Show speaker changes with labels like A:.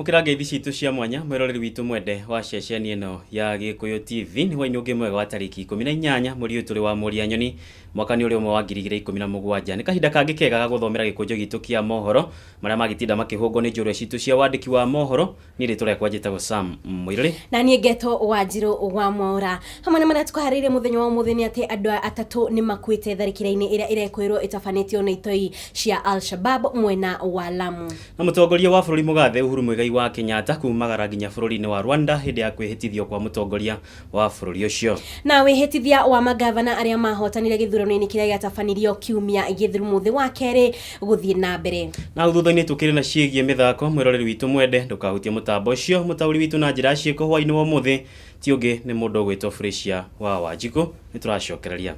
A: Amũkĩra ngeithi citũ cia mwanya mwĩroreri witũ mwende wa ceceni ĩno ya Gĩkũyũ TV. Nĩ hwainĩ ũngĩ mwega wa tarĩki 18 mweri ũyũ tũrĩ wa Mũria Nyoni, mwaka nĩ ũrĩ ũmwe wa 2017. Nĩ kahinda kangĩ kega ga gũthomera gĩkũnjo gitũ kĩa mohoro marĩa magĩtinda makĩhũngwo nĩ njorua citũ cia wandĩki wa mohoro. Niĩ rĩtwa rĩakwa njĩtagwo Sam Mũirũrĩ.
B: Na niĩ ngetwo Wanjirũ wa Mwaũra. Hamwe na marĩa tũkũharĩirie mũthenya wa ũmũthĩ nĩ atĩ andũ atatũ nĩ makuĩte tharĩkĩra-inĩ ĩrĩa ĩrekũĩrwo ĩtabanĩtio nĩ itoi cia Al-Shabab mwena wa Lamu.
A: Na mũtongoria wa bũrũri mũgathe Uhuru Muigai wa Kenyatta kumagara nginya bũrũri-inĩ wa Rwanda hĩndĩ ya kwĩhĩtithio kwa mũtongoria wa bũrũri ũcio.
B: Na wĩhĩtithia wa mangavana arĩa mahotanire gĩthurano-inĩ kĩrĩa gĩatabanirio kiumia gĩthiru mũthĩ wa kerĩ gũthiĩ na mbere.
A: Na hau thutha-inĩ tũkĩrĩ na ciĩgiĩ mĩthako, mwĩroreri witũ mwende ndũkahutie mũtambo ũcio. Mũtaũri witũ na njĩra ya ciĩko hwaĩ-inĩ wa ũmũthĩ ti ũngĩ nĩ mũndũ ũgwĩtwo Felicia wa Wanjikũ. Nĩ tũracokereria.